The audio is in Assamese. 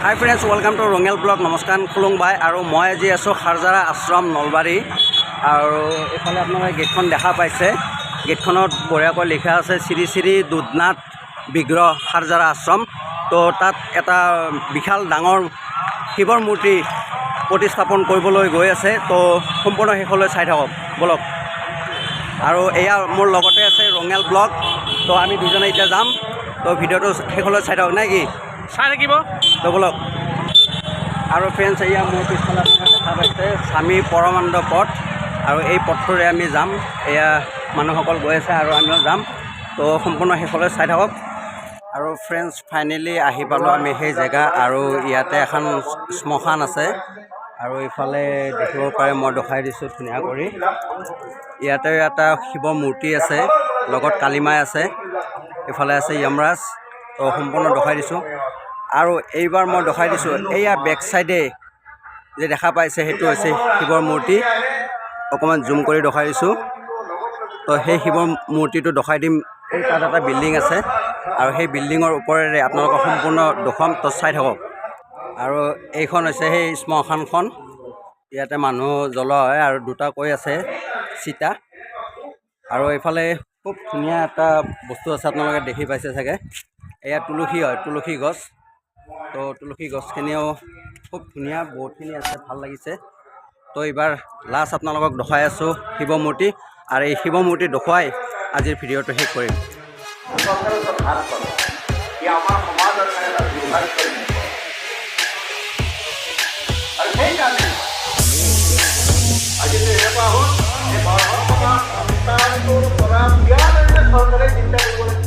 Hi friends, welcome to Rangial Vlog. নমস্কাৰ, খুলুংবাই। আৰু মই আজি আছোঁ খাৰজাৰা আশ্ৰম, নলবাৰী। আৰু এইফালে আপোনালোকে গেটখন দেখা পাইছে। গেটখনত বঢ়িয়াকৈ লিখা আছে শ্ৰী শ্ৰী দুধনাথ বিগ্ৰহ খাৰজাৰা আশ্ৰম। তো তাত এটা বিশাল ডাঙৰ শিৱৰ মূৰ্তি প্ৰতিস্থাপন কৰিবলৈ গৈ আছে। তো সম্পূৰ্ণ শেষলৈ চাই থাকক, ব'লক। আৰু এয়া মোৰ লগতে আছে ৰঙিয়াল ব্লগ। তো আমি দুজনে এতিয়া যাম। তো ভিডিঅ'টো শেষলৈ চাই থাকক, নে কি? চাই থাকিব। তো ব'লক। আৰু ফ্ৰেণ্ডছ, এয়া মোৰ পিছফালে আপোনালোকে দেখা পাইছে স্বামী পৰমানন্দ পথ আৰু এই পথটোৰে আমি যাম। এয়া মানুহসকল গৈ আছে আৰু আমিও যাম। তো সম্পূৰ্ণ শেষলৈ চাই থাকক। আৰু ফ্ৰেণ্ডছ, ফাইনেলি আহি পালোঁ আমি সেই জেগা। আৰু ইয়াতে এখন শ্মশান আছে আৰু ইফালে দেখিব পাৰে, মই দেখাই দিছোঁ ধুনীয়া কৰি। ইয়াতে এটা শিৱ মূৰ্তি আছে, লগত কালিমাই আছে, ইফালে আছে য়মৰাজ। তো সম্পূৰ্ণ দেখাই দিছোঁ। আৰু এইবাৰ মই দেখাই দিছোঁ, এইয়া বেক চাইডে যে দেখা পাইছে, সেইটো হৈছে শিৱৰ মূৰ্তি। অকণমান জুম কৰি দেখাই দিছোঁ। তো সেই শিৱৰ মূৰ্তিটো দেখাই দিম। এই তাত এটা বিল্ডিং আছে আৰু সেই বিল্ডিঙৰ ওপৰেৰে আপোনালোকক সম্পূৰ্ণ দেখুৱাম। তো চাই থাকক। আৰু এইখন হৈছে সেই শ্মশানখন। ইয়াতে মানুহ জ্বলোৱা হয় আৰু দুটাকৈ আছে চিতা। আৰু এইফালে খুব ধুনীয়া এটা বস্তু আছে, আপোনালোকে দেখি পাইছে চাগে। এয়া তুলসী হয়, তুলসী গছ। তো তুলসী গছখিনিও খুব ধুনীয়া, বহুতখিনি আছে, ভাল লাগিছে। তো এইবাৰ লাষ্ট আপোনালোকক দেখুৱাই আছোঁ শিৱ মূৰ্তি আৰু এই শিৱ মূৰ্তি দেখুৱাই আজিৰ ভিডিঅ'টো শেষ কৰিম। চৰকাৰৰ ওচৰত হাত পাতে। ই আমাৰ সমাজৰ কাৰণে এটা দুৰ্ভাগ্যৰ বিষয় আৰু সেইকাৰণে আজি এনেকুৱা হ'ল যে 12 টকা সন্তানটোৰ পৰা বিয়ালৈকে চৰকাৰে চিন্তা কৰিব লাগে।